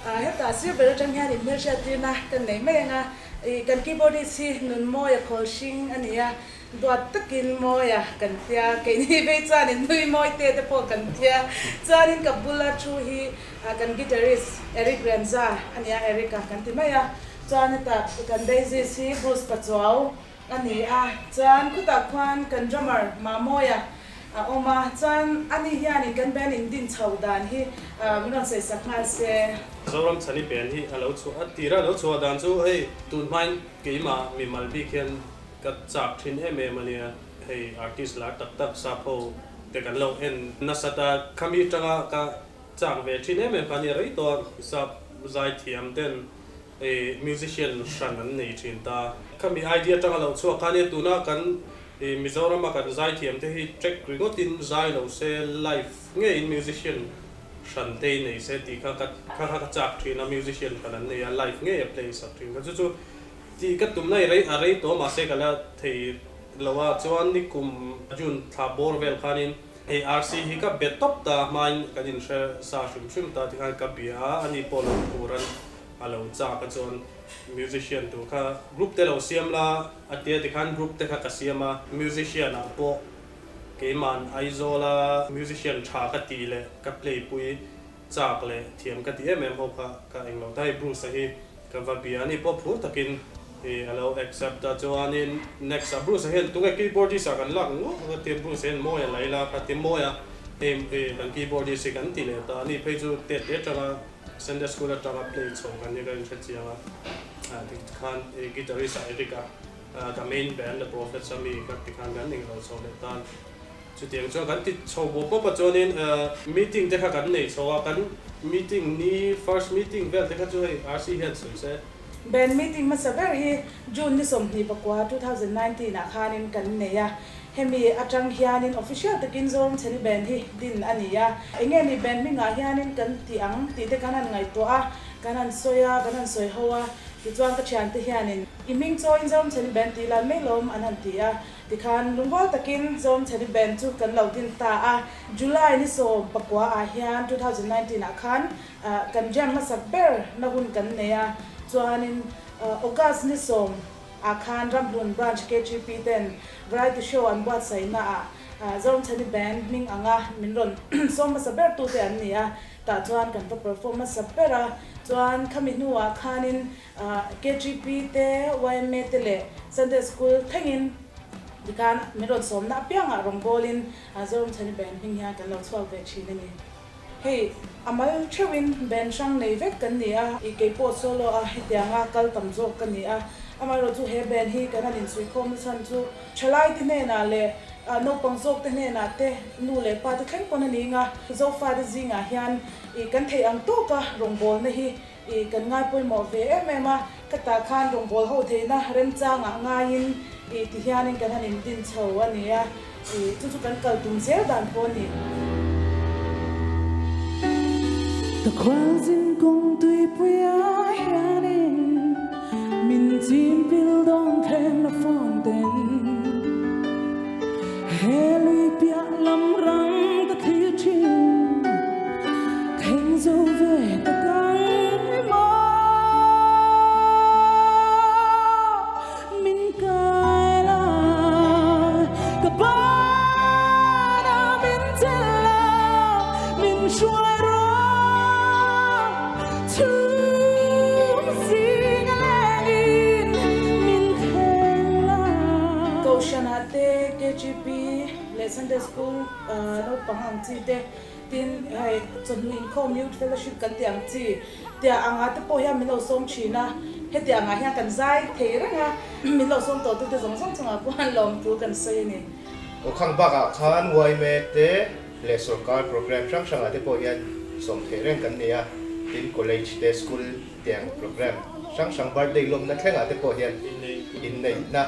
Hetah sir ber atang hian inhmelhriattirna kan nei mai ang a, ih kan keyboardist hi Nunmawia Khawlhring a ni a, duat takin Mawia kan tia, keini vei chuanin Nui Mawite te pawh kan tia, chuanin ka bula thu hi kan guitarist Eric Renza a ni a, Eric-a kan ti mai a, chuan hetah kan bassist hi Bruce Pachuau a ni a, chuan khutah khuan kan drummer Mamawia a awm a, chuan ani hianin kan band in din chho dan hi min rawn sawi sak nghal se. Zoram Chhani band hi a lo chhuah a, tira a lo chhuah dan chu hei tun hmain keimah mimal bik hian ka chak thin em em a nia, hei artist lar tak tak sap ho te kan lo en nasat a, khami atanga ka chak ve thin em em kha nia rei tawh a, sap zaithiam ten hei musician hran an nei thin ta, khami idea atanga lo chhuak kha nia tuna kan Mizoram a kan zaithiam te hi track ringawt in zai lo se live ngei in musician hran te in nei se tih kha ka kha kha ka chak thin a, musician hran an nei a live ngei a play sak thin kha chu chu Tih ka tumna i rei a rei tawh mahse ka la thei lo a, chuan nikum June thla bawr vel khanin hei RC hi ka be tawp ta hmain kan inhre sa hrim hrim ta tikhan ka bia a, ani pawh lo turan a lo chak a chuan musician tur kha group te lo siam la a tia tikhan group te kha ka siam a, musician ah pawh keiman Aizawl a musician tha ka tih leh ka play pui Chak leh thiam ka ti em em ho kha ka englo ta hei Bruce a hi ka va bia a ni pawh phur takin i a lo accept a chuanin next ah Bruce a hian tunge keyboardist ah kan lak ngawt ka tia Bruce a hian mawi a lei la ka ti mawi a hei i kan keyboardist hi kan ti leh ta a ni phei chu tet te atanga Sunday school atanga play chho kan nia ka inhre chiang a tikhan i guitarist ah Eric a ka main band The Prophets a mi ka tikhan kan englo chho leh tan. Chutiang chuan kan ti chho bawp bawp a chuanin meeting te kha kan nei chho a, kan meeting ni first meeting vel te kha chu hei RC hian sawi se. Band meeting hmasa ber hi June ni 29, 2019 ah khanin kan nei a, hemi atang hianin official takin Zoram Chhani Band hi din a ni a. Enge ni band hmingah hianin kan ti ang tih te kan han ngaihtuah a, kan han sawi a, kan han sawi ho a, tichuan ka thiante hianin i hming chawiin Zoram Chhani Band tih lan mai lawm an han ti a. Tikhan lungrual takin Zawmchhani Band chu kan lo din ta a, July ni 19 ah hian 2019 ah khan kan jam hmasak ber na hun kan nei a, chuanin August ni 10 ah khan Ramhlun Branch KGP ten Variety Show an buatsaihna ah Zawmchhani Band hming anga min rawn sawm hmasa ber tute an ni a, tah chuan kan va perform hmasa ber a, chuan khami hnuah khanin KGP te, yma te leh Sunday School thlengin tikhan min rawn sawmna apiangah rawngbawlin Zoram Chhani Band hming hian kan lo chhuak ve thin a ni. Hei a mal theuhin band hrang nei vek kan ni a, i keipawh solo a hetianga kal tam zawk ka ni a, amaherawhchu he band hi kan han insuihkhawm nachhan chu thalai te hnenah leh naupang zawk te hnenah te nu leh pa te thleng pawn a ni nga, Zofate zingah hian i kan theih ang tawka rawngbawlna hi I kan ngai pawimawh ve em em a, ka tah khan rawngbâwl ho theihna remchangah ngaiin i ti hianin kan han indin chho a ni a, i chu chu kan kal tum zel dan pawh a ni. Ka khualzin kawng tuipuiah hianin min chim pil dawn thleng la phone ten he lui piah lam ram ka thlir thin. Thleng zo ve ta kang emaw min kai la, ka bana min chelh la, min hruai rawh chhum zing a lengin min thleng la. Kohhranah te KGP leh Sunday School naupang ang chi te Tin, hei chawhnu inkhawm Youth Fellowship kan tih ang chi tia anga te pawh hian min lo sawm thin a, heti angah hian kan zai thei reng a, min lo sawm tawh tute zawng zawng chungah pawh an lawm thu kan sawi a ni. Awkhang bakah khan yma te leh sorkar program hrang hrangah te pawh hian sawm theih reng kan nei a, tin college te school te ang program hrang hrang birthday lawmna thlengah te pawh hian inneihna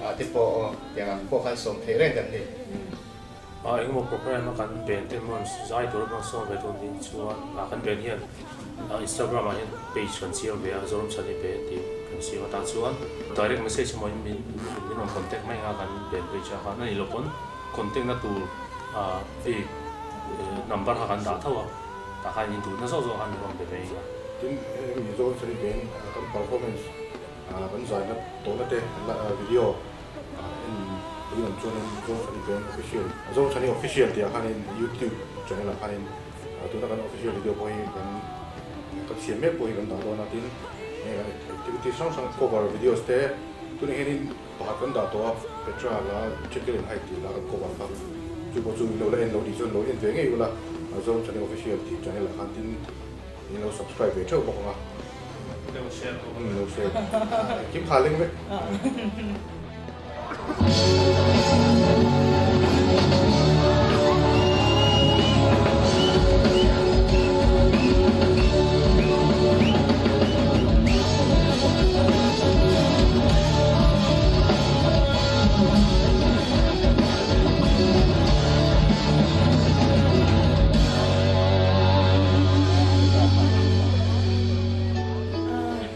ah te pawh tiangah pawh khan sawm theih reng kan ni. A engemaw program a kan band te hmun zai tur a hmang sawn ve dawn ding chuan a kan band hian Instagram ah hian page kan siam ve a Zoram Chhani Band tih kan siam a tah chuan direct message emaw in min min rawn contact mai anga kan band page ah khan a nih loh pawn contact na tur hei number kha kan dah tho a tah khan in duhna zawk zawk khan min rawn be mai anga. Tin, hemi Zoramchhani Band kan performance kan zaina tawhna te video en pui lam chuanin Zoramchhani Band Official, Zoramchhani Official tih ah khanin YouTube channel ah khanin tuna kan official video pawh hi kan kan siam mek pawh hi kan dah dawn a. Tin, heng kan activity hrang hrang cover videos te tunah hianin pakhat kan dah tawh a, Petra la Jekyll and Hyde tih la kan cover kha chu pawh chu in lo la en lo tih chuan lo en ve ngei ula Zoramchhani Official tih channel ah khan tin In lo subscribe ve theuh bawk ang a. Lo share bawk. Lo share. Engkim kha leng vek.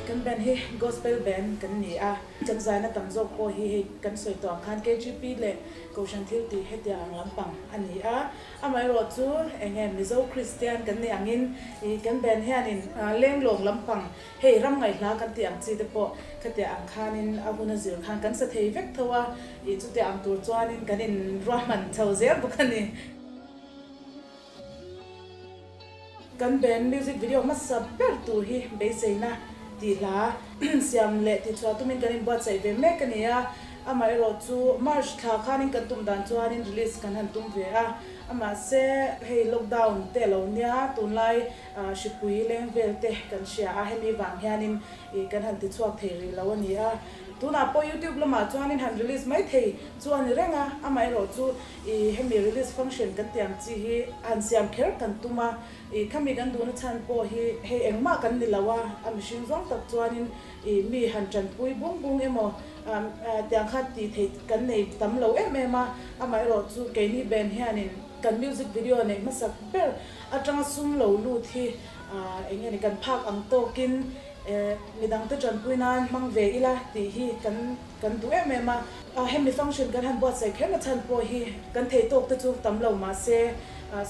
Kan band hi Gospel Band kan ni a, kan zaina tam zawk pawh hi hei kan sawi tawh ang khan KGP leh Kohhran thil tih hetiang ang lampang a ni a. Amaherawh chu eng nge Mizo Kristian kan nih angin ih kan band hianin lenglawng lampang hei ram ngaihhla kan tih ang chi te pawh khatiang ang khanin a hun a zir khan kan sa thei vek tho a, ih chutiang ang tur chuanin kan inruahman chho zel bawk a ni. Kan band music video hmasa ber tur hi beiseina tih hla siam leh tihchhuah tumin kan inbuatsaih ve mek a ni a, amaherawh chu March thla khanin kan tum dan chuanin release kan han tum ve a, amahse hei lockdown te a lo nia tunlai hripui leng vel te kan hria a, hemi vang hianin ih kan han tichhuak thei rih lo a ni a, tunah pawh youtube lamah chuanin han release mai thei chu a ni reng a, amaherawh chu Ih hemi release function kan tih ang chi hi han siam kher kan tum a, ih khami kan duhna chhan pawh hi hei engmah kan ni lo a, a mihring zawng tak chuanin ih mi han tanpui bung bung emaw tiang kha tih theih kan nei tam lo em em a, amaherawh chu keini band hianin kan music video neih hmasak ber atanga sum lo lut hi eng nge ni kan phak ang tawkin midangte tanpui nan hmang ve ila tih hi kan Kan duh em em a, hemi function kan han buatsaih kher na chhan pawh hi kan thei tawk te chu tam lo mah se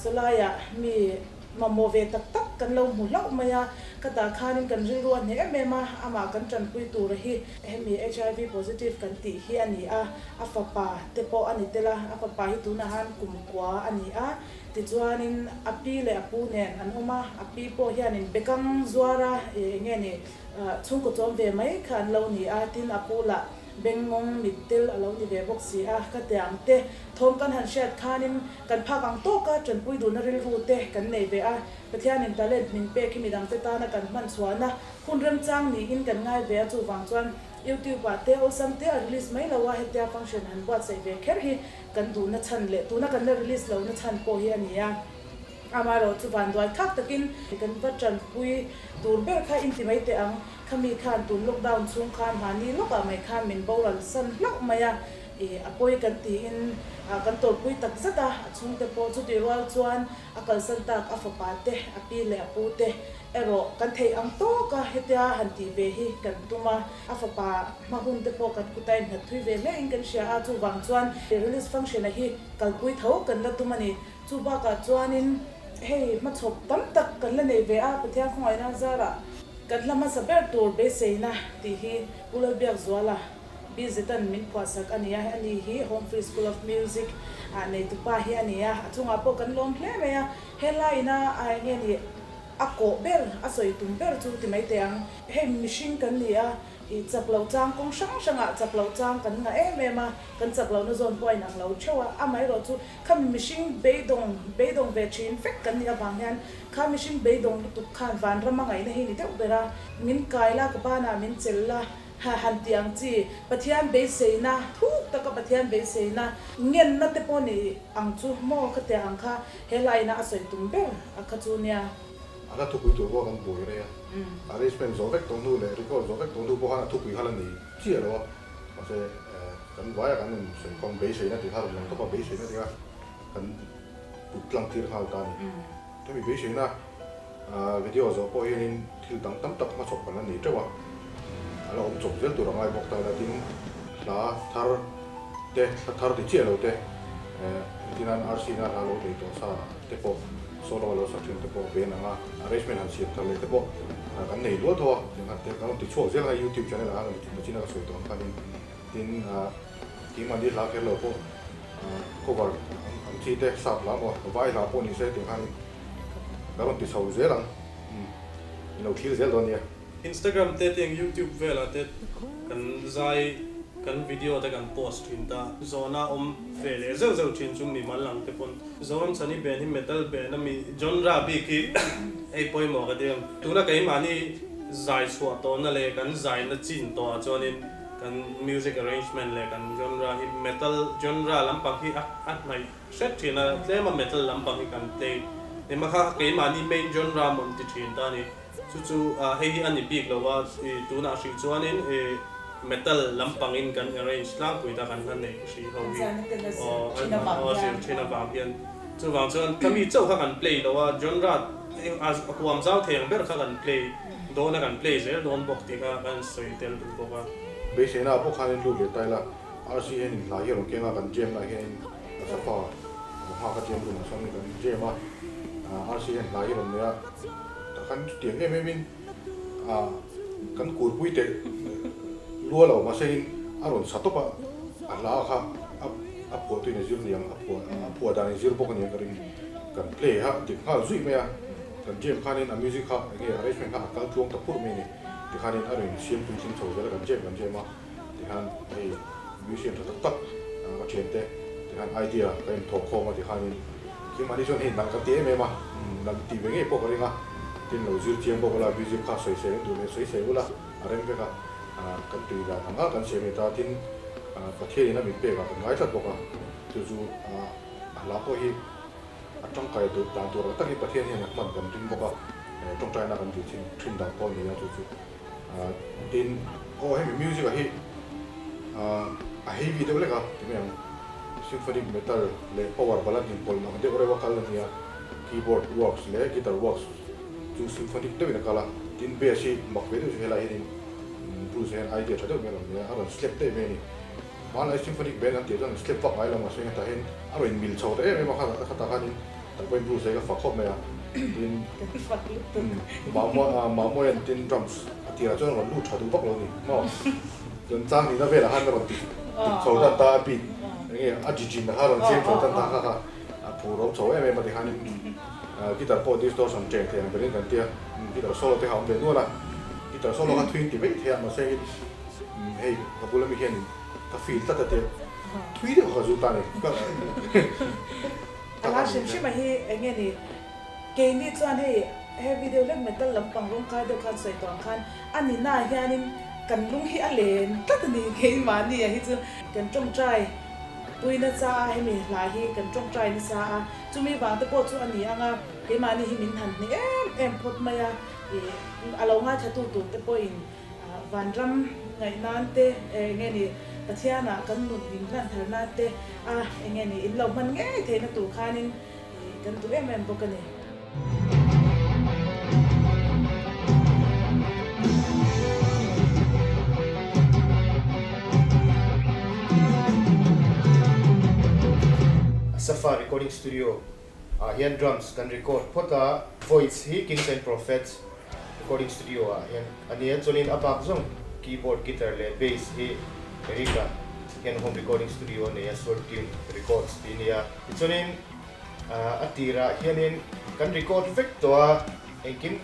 sawlaiah mi mamawh ve tak tak kan lo hmu hlauh mai a, ka tah khanin kan rilru a hneh em em a, amah kan tanpui tura hi hemi HIV positive kan tih hi a ni a, a fapa te pawh a ni tel a, a fapa hi tunah han kumkua a ni a, tichuanin a pi leh a pu nen an awm a, a pi pawh hianin bekang zuara eng nge ni Chhungkaw chawm ve mai kha an lo ni a, tin a pu lah bengngawng mit tel a lo ni ve bawk si a, ka ti ang te, thawm kan han hriat khanin kan phak ang tawka tanpui duhna rilru te kan nei ve a, Pathianin talent min pek hi midangte tana kan hman chhuahna hun remchang niin kan ngai ve a, chuvang chuan YouTube ah te awlsam te a release mai lo a, hetia function han buatsaih ve kher hi kan duhna chhan leh tuna kan la release lohna chhan pawh hi a ni a. Amaherawh chu vanduai thak takin kan va tanpui tur ber kha inti mai teh ang. Khami khan tun lockdown chhung khan mahni lawkah mai khan min boral san hlauh mai a, ih a pawi kan tiin kan tawrhpui tak zet a, a chhungte pawh chutih rual chuan a kalsan tak a fapa te, a pi leh a pu te erawh kan theih ang tawk a hetia han tih ve hi kan tum a, a fapa hma hun te pawh kan kuta innghat thui ve hle in kan hria a, chuvang chuan release function-a hi kalpui tho kan la tum a ni. Chu bakah chuanin hei hmachhawp tam tak kan la nei ve a, Pathian khawngaihna zarah kan hla hmasa ber tur beiseina tih hi Pu Lalbiakzuala BZ-a'n min phuahsak a ni a, ani hi Home Free School of Music ah neitupa hi a ni a, a chungah pawh kan lawm hle mai a, helaiina a eng nge ni a kawh ber, a sawi tum ber chu ti mai teh ang, hei mihring kan ni a, I chak loh chang kawng hrang hrangah chak loh chang kan ngah em em a, kan chak lohna zawn pawh a inang lo theuh a, amaherawh chu kha mihring beidawng beidawng ve thin vek kan nih avang hian kha mihring beidawng lutuk khan vanram a ngaihna hi ni deuh ber a, min kai la ka banah min chelh la ha han tih ang chi Pathian beiseina thuk taka Pathian beiseina ngenna te pawh ni ang chu maw khatiang ang kha he hlaina a sawi tum ber a kha chu nia. A hla thupui tur pawh kan buai rei a, arrangement zawh vek tawh hnu leh record zawh vek tawh hnu pawh khan a thupui kha la nei chiah lo a, mahse kan vaia kan in sawikhawm beiseina tih kha rawn lang tawp a, beiseina tih kha kan put tlang tir nghal ta a ni. Hemi beiseina video zawh pawh hianin thil dang tam tak hmachhawp kan la nei teuh a, a la awm chawp zel tur a ngai bawk ta ila tin hla thar te, hla thar ti chiah lo te, engtin RC na hla lo nei tawh sa te pawh. Solo lo sak thin te pawh ve nang a, arrangement han siam thar leh te pawh Kan nei lual tho a, tiang te kan rawn ti chhuak zel a YouTube channel ah khan nachin a ka sawi tawh ang khanin tin keimahni hla kher lo pawh cover ang chi te sap hla maw vai hla pawh ni se tiang khanin kan rawn ti chho zel ang in lo thlir zel dawn nia. Instagram te tiang YouTube velah te kan zai kan video te kan post thin ta zawhna awm ve leh zeuh zeuh thin chu mimal ang te pawn Zoramchhani band hi metal band a mi genre bik hi ei pawimawh ka ti em. Tuna keimahni zai chhuah tawhna leh kan zaina chin tawhah chuanin kan music arrangement leh kan genre hi metal genre lampang hi a hnaih hret thin a, tlema metal lampang hi kan play ema kha keimahni main genre mawn ti thin ta a ni. Chu chu hei hi a ni bik lo a, tunah hrih chuanin metal lampangin kan arrange tlangpui ta kan hla neih hrih ho hi aw a zir thin avang hian. Chuvang chuan khami chauh kha kan play lo a, genre a huam zau thei ang ber kha kan play dawn a, kan play zel dawn bawk tih kha kan sawi tel duh bawk a. Beiseina ah pawh khanin lut leh ta ila, RC hianin hla hi a rawn keng a, kan jam lah hianin a safa nghak a jam room ah sawn kan jam a, RC hian hla hi a rawn nei a. Tah khan chutiang em em in kan kurpui teh lua lo mahse in a rawn sa tawp a, a hla kha a phuah tuin a zir niang a phuah a phuah dan in zir bawk ania ka ring kan play kha dik nghal zuih mai a, kan jam khanin a music kha enge arrangement kha a kal tluang ta phurh mai a ni tikhanin a rawn insiam tui tling chho zel a kan jam kan jam a tikhan hei musician tha tak tak ka thiante tikhan idea ka inthawh khawm a tikhanin Keimahni chuan hei nalh ka ti em em a, nalh tih ve ngei pawh ka ring a, tin lo zir chiang bawk ula, music kha sawi sawi an duh leh sawi sawi ula a rem vek a, kan tui dan ang a kan siam leh ta, tin Pathianin a min pek ah kan ngai tlat bawk a, chu chu a hla pawh hi a tangkai duh dan tur ang takin Pathian hian a hman kan ring bawk a, tawngtaina kan tih thin thin dan pawh a ni a chu chu, tin aw hemi music ah hi a heavy deuh lek a ti mai ang. Symphonic metal leh power ballad inpawlh ang deuh reuh a kal a nia. Keyboard works leh guitar works chu symphonic deuhin a kal a, tin bass hi mak ve deuh chu helai hianin blues ah hian idea tha deuh mai a rawn nei a, a rawn slap daih mai a ni. Hmanlai symphonic band an tih chuan an slap vak ngai lo mahse hetah hian a rawn inmil chho ta em em a, khatah khanin tak pawhin blues hi ka fak khawp mai a, tin Mahmua'n tin drums a tirah chuan a rawn lut tha duh vak lo a ni maw? Chuan chang hnihna velah khan a rawn ti dik chho tan ta a beat enge a jijin kha a rawn siam chho tan ta kha kha a phur awm chho em em a tikhanin guitar pawh distortion cheng thei ang berin kan tia guitar solo te kha a awm ve nual a guitar solo kha thui ti mai thei a mahse hei ka bula mi hian ka feel tlat a tia thui deuh kha ka zu ta a ni. A la hrim hrim a hi enge ni Keini chuan hei heavy deuh hlek metal lampang rawng kai deuh khan sawi tawh ang khan a ni na hianin kan lung hi a len tlat a ni keimahni ah hi chu kan tawngtai pui nasa a hemi hla hi kan tawngtai nasa a chumi vang te pawh chu a ni ang a keimahni hi min han hne em em phawt mai a ih a lo ngaithla tu tur te pawhin vanram ngaih nan te enge ni Pathianah kan nun in hlan thar nan te a enge ni in lo hman ngei theihna tur khanin Kan duh em em bawk a ni. Safa Recording Studio ah hian drums kan record phawt a, voice hi Kings and Prophets Recording Studio ah hian a nia, chuanin a bak zawng keyboard, guitar leh bass hi Eric-a hian home recording studio a nei a, Sword Tune Records tih a ni a. Tichuanin a tirah hianin kan record vek tawh a, engkim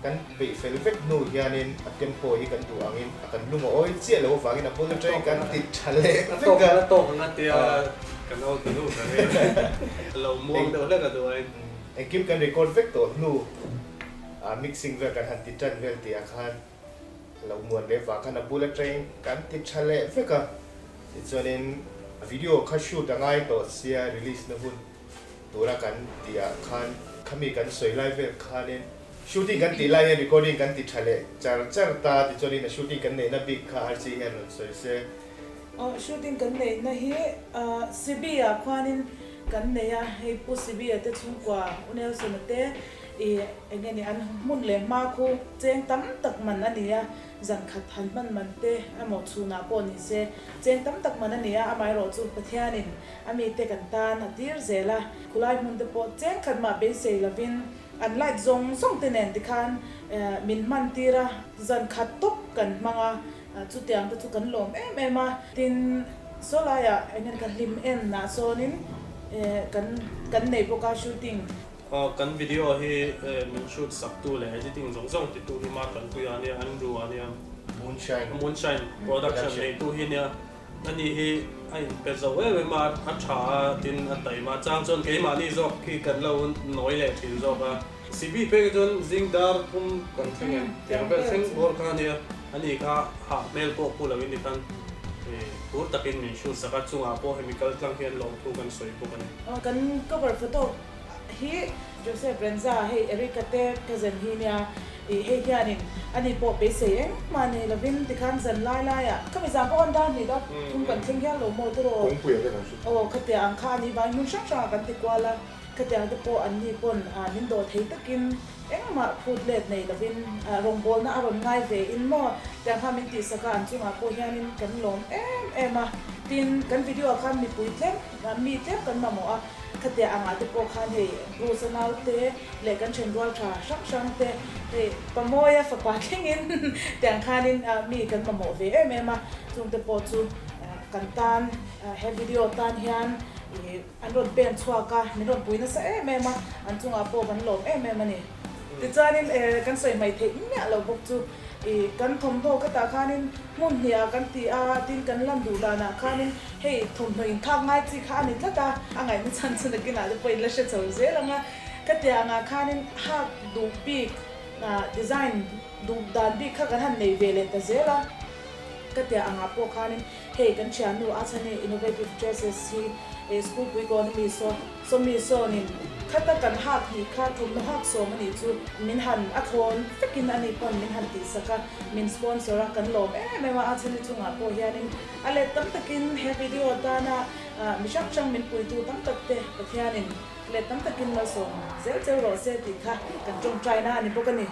kan peih fel vek hnu hianin a tempo hi kan duh angin a kan lung a awi chiah lo avangin a bul atangin kan ti tha leh vek a. A tawk ang a tia kan ho ti nu ka ring a lo muang deuh hlek a duh ain. Engkim kan record vek tawh hnu mixing vel kan han ti tan vel tih ah khan a lo muan leh vang khan a bul atangin kan ti tha leh vek a. Tichuanin video kha shoot a ngai tawh sia release na hun tura kan tih ah khan khami kan sawi lai vel khanin shooting kan tih lai hian recording kan ti tha leh char char ta tichuanin a shooting kan neihna bik kha RC hian rawn sawi se. Aw shooting kan neihna hi Sibi ah khuanin kan nei a hei Pu Sibi a te chhungkua U Nelson a te ih eng nge ni an hmun leh hma khu cheng tam tak man a ni a. Zan khat han hman man te emaw chhunah pawh ni se, cheng tam tak man a ni a, amaherawh chu Pathianin a mite kan tan a tir zel a, khulai hmun te pawh cheng khat mah beisei lovin an light zawng zawng te nen tikhan min hman tir a, zan khat tawp kan hmang a, chutiang te chu kan lawm em em a. Tin, saw laiah eng nge ka hlim en ah sawnin kan kan nei bawk a shooting. Kan video hi min shoot sak tu leh editing zawng zawng ti tu hi Martanpuia a nia, Andrew a nia. Moonshine Moonshine production neitu hi nia. Ani hi a inpe zo em em a, a tha a, tin a taima a chang chuan keimahni zawk khi kan lo nawi leh thin zawk a. CB pek chuan zing dar thum kan thleng em tiang vel thleng bawr kha ania, ani kha hah hmel pawh pu loin ti khan phur takin min shoot sak a, chungah pawh hemi kal tlang hian lawmthu kan sawi bawk a ni. Kan cover photo hi Joseph Renza hei Erica te cousin hi nia ih hei hianin ani pawh beisei engmah nei lovin tikhan zan lai laiah khami zan pawh an dar hnih dak thum kan thleng hial lo maw tiraw Kawngpuia te kan hre. Aw khatia ang kha ani vai hmun hrang hrangah kan ti kual a khatiang te pawh anni pawn min dawh thei takin engmah phut let nei lovin rawngbawlna a rawn ngai ve in maw tiang kha min tihsak a an chungah pawh hianin kan lawm em em a tin kan video ah khan mipui tlem mi tlem kan mamawh a. Khatia angah te pawh khan hei Bruce-a naute leh kan ṭhenrual ṭha hrang hrang te hei Pamawia fapa thlengin tiang khanin mi kan mamawh ve em em a, chungte pawh chu kan tan he video tan hian an rawn pen chhuak a, min rawn pui nasa em em a, an chungah pawh kan lawm em em a ni. Tichuanin kan sawi hmaih theih miah lo bawk chu i kan thawmhnaw khatah khanin hmun hniah kan ti a, tin kan lan duh danah khanin hei thawmhnaw inkhak ngai chi kha a ni tlat a, a ngaihna chhan chu nakinah te pawh in la hre chho zel ang a, khatia angah khanin hak duh bik design duh dan bik kha kan han nei ve leh ta zel a, khatia angah pawh khanin hei kan thiannu a chhan hi innovative dresses hi school pui kawn ami saw. Sawmi sawnin khata kan hak hnih kha thawmhnaw hak sawm a nih chu min han a thlawn vekin a ni pawn min han tihsak a, min sponsor a, kan lawm em em a, a chhani chungah pawh hianin a let tam takin he video atana mi hrang hrang min puitu tam tak te Pathianin let tam takin malsawm zel cheu rawh se tih kha kan tawngtaina a ni bawk a ni.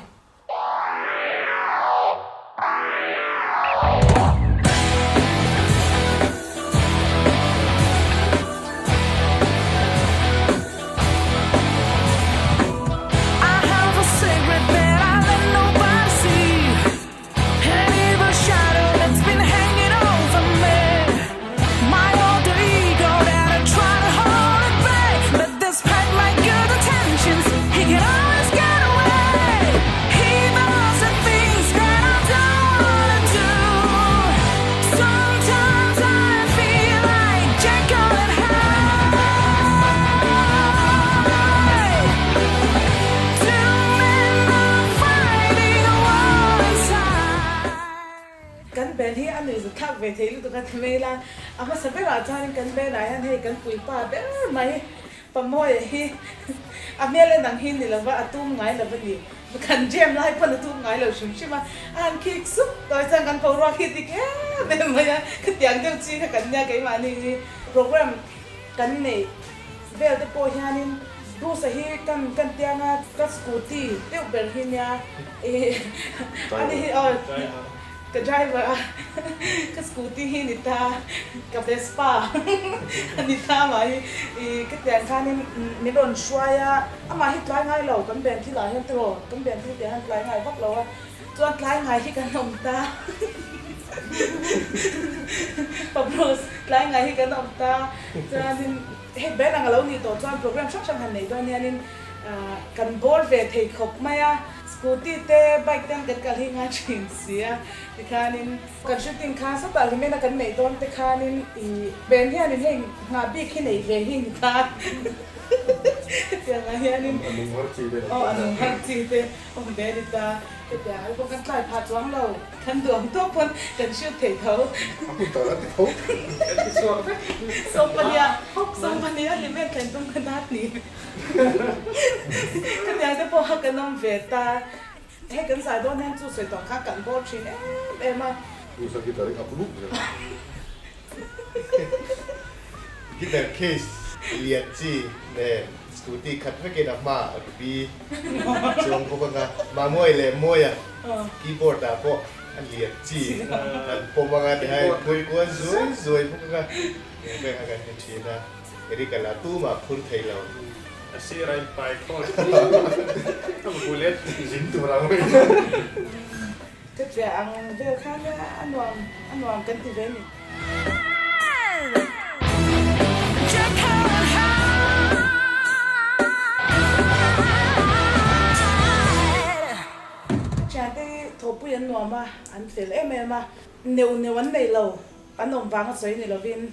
Kan band hi a nuihza thlak ve thei lutuk a ti mai la, a hmasa berah chuanin kan band ah hian hei kan puipa ber mai Pamawia hi a hmel en ang hi ni lova a tum ngai lo a ni. Kan jam lai pawn a tum ngai lo hrim hrim a, a han khik sup tawi chuan kan boruak hi dik em em mai a, khatiang deuh chi kha kan nia keimahni hi. Program kan neih vel te pawh hianin Bruce-a hi kan kan tianga ka scooty deuh ber hi nia ih ani hi aw Ka driver a ka scooty hi ni ta, ka Vespa a ni ta mah hi i ka tiang khanin min rawn hruai a, amah hi tlai ngai lo kan ben thil ah hian tiraw kan ben thil tih ah hian tlai ngai vak lo a, chuan tlai ngai hi kan awm ta Pablos tlai ngai hi kan awm ta chuanin hei ben ang a lo nih tawh chuan program hrang hrang han neih dawn hianin kan bawr ve thei khawp mai a. Scooty te bike ten kan kal hi ngai thin si a, tikhanin kan shooting khan sawtah hlimena kan neih dawn te khanin i ben hianin hei nghah bik hi nei ve hi ni ta hetiangah hianin A nung har chi te aw a nung har chi te awm ve ni ta hetiang ai pawh kan tlai phah chuang lo kan duh ang tawk pawn kan shoot thei tho. A hun tak a ti tho. Kan ti chhuak vek. Sawmpahnih sawmpahnih a hlimen thlen tum ka nat ni. Khatiang te pawh kha kan awm ve ta. Hei kan zai dawn hian chu sawi tawh kha kan bawr thin em em a. Usa guitar hi a up lup zel. Guitar case lian chi nen scooty khat vekin a hma a ruby chuang bawk anga Mamuai leh Mawia keyboard ah pawh a lian chi an pawm anga tihai phui kual zuai zuai bawk anga eng vel kha kan ti thin a. Eric a la tumah phur thei lo. A sir a in pai thlawt. Bullet zin tur ang mai. Ka chiah ang vel kha nia a nuam a nuam kan ti ve ni. Ka thiante hi thawhpui an nuam a, an fel em em a, neuh neuh an nei lo, an awm vanga sawi ni lovin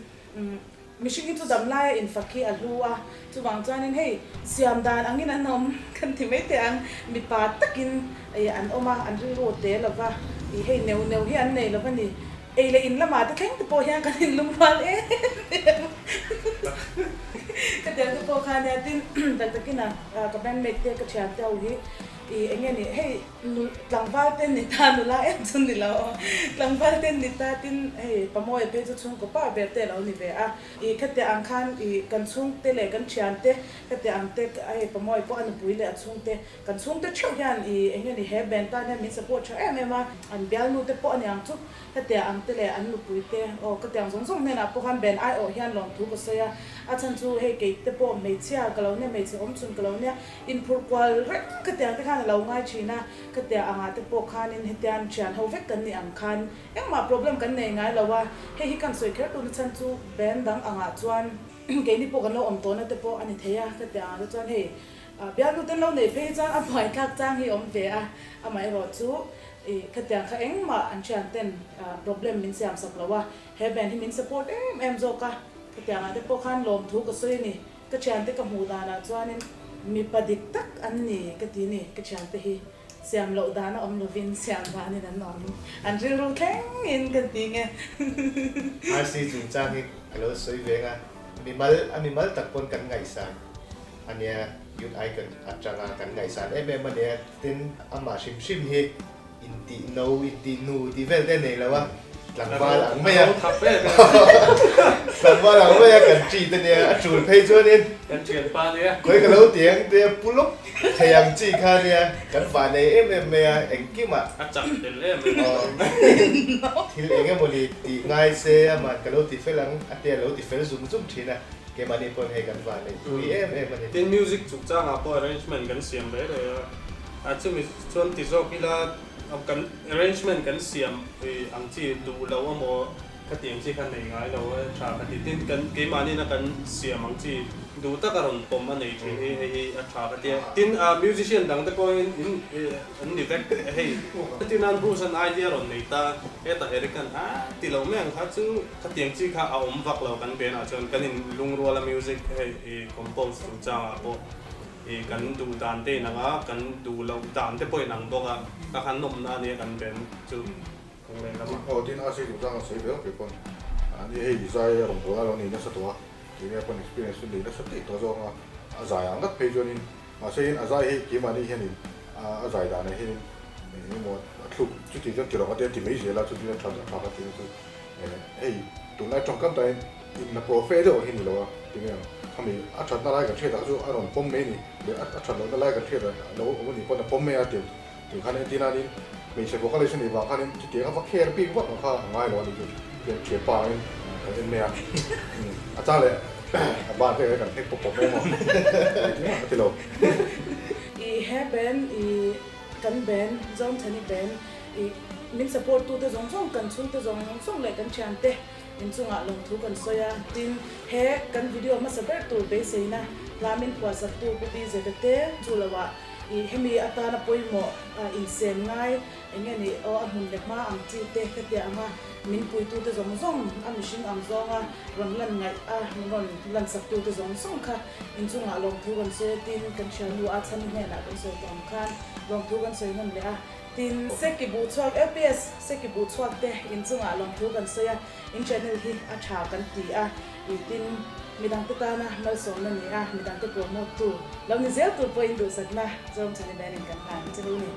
Mihring hi chu dam laia infak hi a hlu a, chuvang chuanin hei siam dan angin an awm kan ti mai teh ang, mipa takin an awm a, an rilru te lova, ih hei neuh neuh hi an nei lova ni, ei leh in lamah te thleng te pawh hian kan inlum rual em em ka tiang te pawh kha nia, tin tak takin a ka bandmate te ka thiante ho hi ih eng nge ni hei. Tlangval te ni ta nula em chu ni lo. Tlangval te ni ta tin hei Pamawia phei chu chhungkaw pa ber te a lo ni ve a. Ih khatiah ang khan ih kan chhungte leh kan thiante khatiah ang te hei Pamawia pawh a nupui leh a chhungte kan chhungte theuh hian ih eng nge ni he band tan hian min support tha em em a. An bialnu te pawh a niang chu khatiah ang te leh an nupui te aw khatiang zawng zawng hnenah pawh khan band aiawh hian lawmthu ka sawi a. A chhan chu hei kei te pawh hmeichhia ka lo nia hmeichhe awm chhun ka lo nia. Inphurh kual reng ka tiang te khan a lo ngai thin a, ka tia angah te pawh khanin hetian thian ho vek kan nih ang khan engmah problem kan nei ngai lo a, hei hi kan sawi kher tuna chhan chu band dang angah chuan keini pawh kan lo awm tawhna te pawh a ni thei a, ka tia angah te chuan hei bialnu ten lo neih phei hi chuan a buaithlak chang hi awm ve a, amaherawh chu ih ka tiang kha engmah an thian ten problem min siam sak lo a, he band hi min support em em zawk a, ka tia angah te pawh khan lawmthu ka sawi a ni. Ka thiante ka hmuh danah chuanin mipa dik tak an ni ka ti ni, ka thiante hi siam loh dan a awm lovin siam danin an awm, an rilru thlengin ka ti nge. RC chungchang hi ka lo sawi veng a, mimal a mimal tak pawn kan ngaihsan a nia, Youth Icon atanga kan ngaihsan em em a nia, tin amah hrim hrim hi Intih no, intih nu tih vel te a nei lo a, tlangval ang mai a, tlangval ang mai a kan treat a nia, a tul phei chuanin Kan thianpa nia. Khawi ka lo ti ang te pu lawk thei ang chi kha nia, kan vah nei em em mai a, engkimah A chak tel em em a. Thil eng emawni tih ngai se aman ka lo ti fel ang a tia lo ti fel zum zum thin a, keimahni pawn hei kan vah nei pui em em a ni. Tin music chungchangah pawh arrangement kan siam rei rei a, A chumi chuan ti zawk ila kan arrangement kan siam ang chi duh lo amaw khatiang chi kha nei ngai lo a tha ka ti. Tin kan keimahni na kan siam ang chi duh tak a rawn pawm a nei thin hi hei hi a tha ka ti a. Tin musician dang te pawhin in an ni vek hei. Tin an Bruce an idea rawn nei ta hetah Eric an a ti lo mai ang kha chu khatiang chi kha a awm vak lo kan band ah chuan kan in lungrual a music hei compose chungchangah pawh. I kan duh dan te inang a, kan duh loh dan te pawh inang bawk a, ka khan nawmna a nia kan ben chu kawng leh lamah. Aw tin a sei duh zang a sawi ve vek pawn a ni hei zai a rawn bawl a lo nei nasa tawh a, keimah pawn experience chu nei nasa tih tawh zawk a, a zai ang ngat phei chuanin mahse in a zai hei keimahni hianin a zai danah hianin eng emaw a thluk chuti chuan ti rawh ka ti a ti mai zel a, chuti chuan tha tha ka ti na chu hei tunlai tawngkam tahin In la profe deuh hi ni lo a, tinge ang khami a thatna lai kan hriat ah chu a rawn pawm mai a ni leh a that lohna lai kan hriat ah lo awm a nih pawn a pawm mai a tih tih khan entir nanin hmeichhe vocalist a nih vang khanin chutiang a va kher bik vak ang kha a ngai lo a nih chu tiang thianpa angin kan en mai a, a chang leh a ban vek ah kan hnek pawp pawp mai maw engtin mah ka ti lo. I he band i kan band Zawngthani band i min support tute zawng zawng kan chhungte zawng zawng leh kan thiante Inchungah lawmthu kan sawi a, tin, he kan video hmasa ber tur beiseina hla min phuahsaktu Pu BZ te chu loah ih hemi atana pawimawh insem ngai eng nge nih aw a hmun leh hma ang chi te hetiang anga min puitute zawng zawng a mihring ang zawnga rawn lan ngaih a min rawn lansaktute zawng zawng kha inchungah lawmthu kan sawi a, tin, kan thiannu a chhan hnenah kan sawi tawh ang khan lawmthu kan sawi nawn leh a. Tin, Seki buh chhuak LPS Seki buh chhuak te in chungah lawmthu kan sawi a, in channel hi a tha kan ti a, ih tin midangte tana malsawmna ni a, midangte promote tu lo ni zel tur pawhin duhsakna Zoramchhani Band in kan hlan che u ni.